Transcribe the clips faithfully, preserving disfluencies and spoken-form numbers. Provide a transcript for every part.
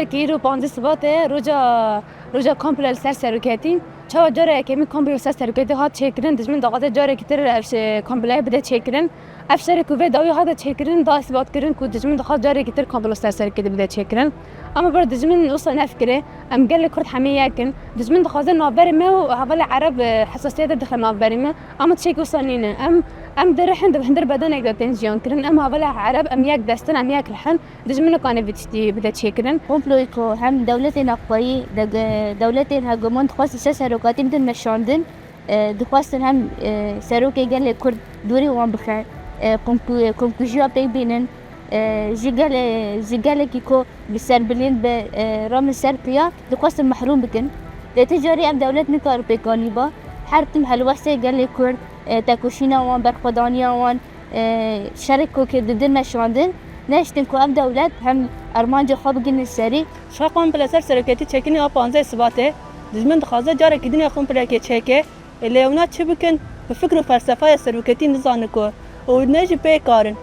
Ki îro panzdeh Sibatê ye, roja, roja komple li ser seroketî. Çawa cara yekemîn komple li ser seroketî hat çêkirin, dijmin daxwaze carekî tir ev şe-, kompleyê bide çêkirin. Ev şerê ku vê dawî hate çêkirin, da îsbat kirin ku dijmin dixwaz carekî tir komple li ser seroketî bide çêkirin. Ama bir dijmin wisa nefikirê, em gelê Kurd hemî yek in. Dijmin dixwaze navberê me û hevalê Ereb, e, hesasiyetê dixe navberê me. Ama tiştekî wisa nîne. Em, em di rih in, di hundir bedenek de tên jiyan kirin. Em hevalê Ereb, em yek dest in, em yek rih in. Dijmin nikane vê tiştî bide çêkirin. Komployê ku hem dewletên Aqbayî, de-, dewletên hegemon dixwastin ser serokatî bidin meşandin, e, dixwastin hem, e, serokê gelê Kurd dûrî wan bixe, e, komku-, komkujiya pêk bînin, e, ji gelê, ji gelekî ku bi serbilind be, e, ramin ser piya, dixwastin mehrûm bikin. Lê ti carî ev dewlet nikare pêkanî ba. Her tim helwestê gelê Kurd, e, tekoşîna wan, berxwedaniya wan, e, şerê ku kir didin meşandin, nehiştin ku ev dewlet hem armanca xwe bigihînin serî. Şaxan bi li ser seroketî çêkirinê a panzdeh Sibatê, dijmin dixwaze carekî din ya komplekê çêke, ê lê ewna çi bikin, bi fikr û felsefeya seroketî nizanin ku û ne jî pê karin.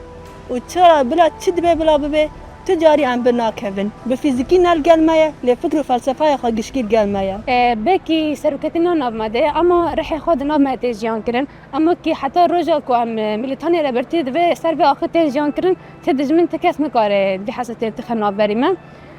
Û çira bila çi dibe bila bibe, tu carî em bir nakevin. Bi fîzîkî ne li gel me ye, lê fikr û felsefeya xwe gişkî li gel me ye. E, belkî seroketî ne nav me de ye, ama rihê xwe di nav me tê jiyan kirin. Ama kî heta roja ku em, e, milîtanê Rêbertî divê ser vê axê tên jiyan kirin, ti dijmin ti kes nikare vî hesasiyetê dixe navberî me.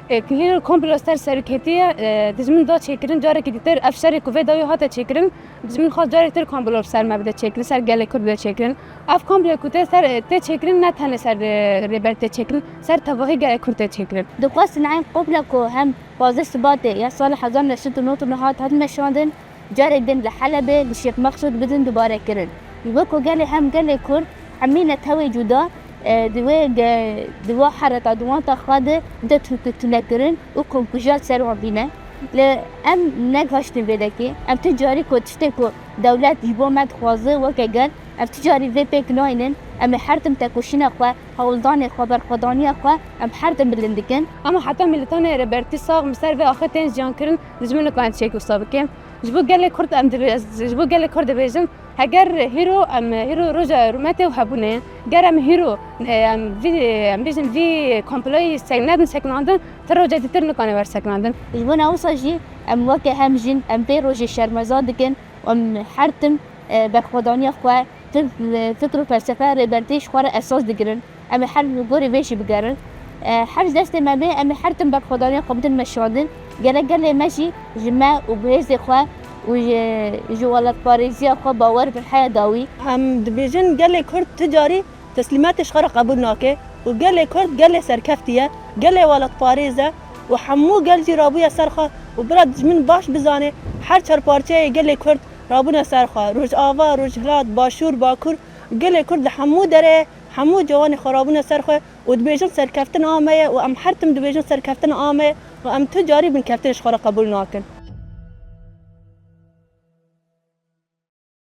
E, kî hîro komplo ser seroketî ye, e, dijmin da çêkirin, carekî dîtir ev şerê ku vê dawî hate çêkirin, dijmin xwest carek tir komplo ser me bide çêkirin, ser gelê Kurd bide çêkirin. Ev komplo ku tê ser, e, tê çêkirin, ne tenê ser, e, Rêbertî tê çêkirin, ser tevahî gelê Kurd tê çêkirin. Dixwestin eyn komplo ku hem panzdeh Sibatê ya sala hezar neh sed û nod û neh hat, hat meşandin, carek din li Helebê, li Şêx Meqsûd bidin dubare kirin. Ji bo ku gelê hem gelê Kurd hemî netewê cuda, e, di wê ge-, di wa hereta, di wanta xwe de bide tu-, tu-, tunekirin û komkujiya li ser wan bîne. Lê em negihaştin vê dekê. Em tu carî ku tiştê ku dewlet ji bo me dixwaze weke gel, em tu carî vê pêk naynin. Em ê her tim tekoşîna xwe, hewldanê xwe, berxwedaniya xwe em her tim bilind dikin. Ama heta milîtanê Rêbertî sax bi ser vê axê tên jiyan kirin, dijmin nikane tiştekî wisa bike. Ji bo gelê Kurd em dibe-, ji bo gelê Kurd dibêjin, heger hîro em hîro roja rûmetê û hebûnê ye. Ger em hîro, e, em vî, em bêjin vî komployî sek-, nedin sekinandin, ti roja dîtir nikane wer sekinandin. Ji bo ne wisa jî em weke hem jin em vê rojê şermezar dikin û em her tim, e, berxwedaniya xwe, tim, e, fikr û felsefeya Rêbertî ji xwe re esas digirin. Em ê her li gorî vê jî bigerin. E, her ji destê me bê, em ê her tim berxwedaniya xwe bidin meşandin. Gerek gelê me jî ji me û bi hêzê xwe û ji, ji welatparêziya xwe bawer bin heya dawî. Em dibêjin gelê Kurd ti carî teslîmetê ji xwe re qebûl nake û gelê Kurd gelê serkeftî ye, gelê welatparêz e û hemû gel jî rabûye ser xwe û bila dijmin baş bizane, her çar parçeyê gelê Kurd rabûne ser xwe. Rojava, Rojhilat, Başûr, Bakur, gelê Kurd li hemû derê, hemû ciwanê xwe rabûne ser xwe û dibêjin serkeftin a me ye û em her tim dibêjin serkeftin a me ye û em tu carî binkeftên ji xwe re qebûl nakin.